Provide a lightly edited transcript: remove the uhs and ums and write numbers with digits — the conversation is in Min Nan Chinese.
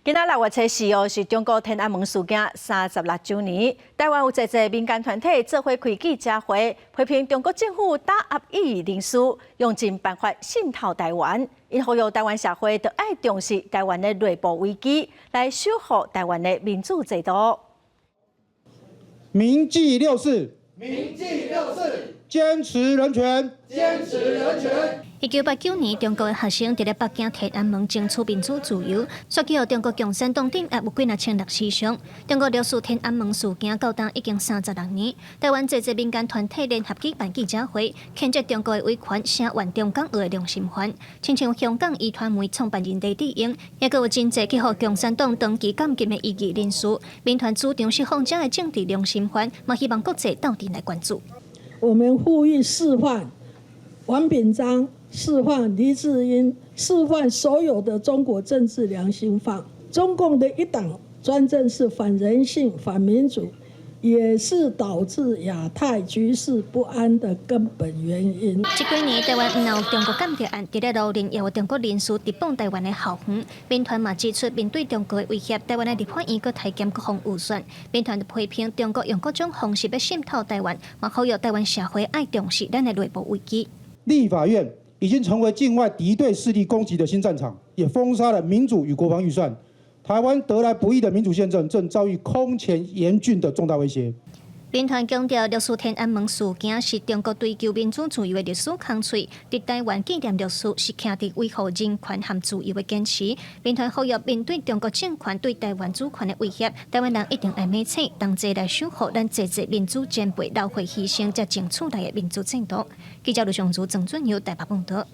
今仔6月初四哦，是中國天安門事件36週年。台灣有濟濟民間團體做伙開記者會，批評中國政府打壓異議人士，用盡辦法滲透台灣。𪜶呼籲台灣社會著愛重視台灣的內部危機，來守護台灣的民主制度。銘記六四，銘記六四，堅持人權，堅持人權。1989年，中國的學生佇咧北京天安門爭取民主自由，煞去予中國共產黨鎮壓，有幾若千人死傷。中國六四天安門事件到今已經36年，台灣濟濟民間團體聯合舉辦記者會，譴責中國的威權，聲援中港澳的良心犯。親像香港壹傳媒創辦人黎智英，也閣有真濟去予共產黨長期監禁的異議人士。民團主張釋放這个政治良心犯，嘛希望國際鬥陣來關注。我們呼籲釋放王炳章，釋放黎智英，釋放所有的中國政治良心犯。中共的一黨專政是反人性、反民主，也是導致亞太局勢不安的根本原因。這幾年，台灣毋但有中國間諜案，佇咧羅林也有中國人士直攻台灣的校園。民團嘛指出，面對中國的威脅，台灣的立法院閣提檢國防預算。民團就批評中國用各種方式欲滲透台灣，嘛呼籲台灣社會愛重視咱的內部危機。立法院已經成為境外敵對勢力攻擊的新戰場，也封殺了民主與國防預算。台灣得來不易的民主憲政正遭遇空前嚴峻的重大威脅。民團強調，六四天安門事件是中國追求民主自由的歷史空喙，佇台灣紀念六四是徛佇維護人權和自由的堅持。民團呼籲面對中國政權對台灣主權的威脅，台灣人一定愛明醒，同齊來守護咱濟濟民主前輩流血犧牲才爭取來的民主制度。記者盧尚如、鄭俊友台北報導。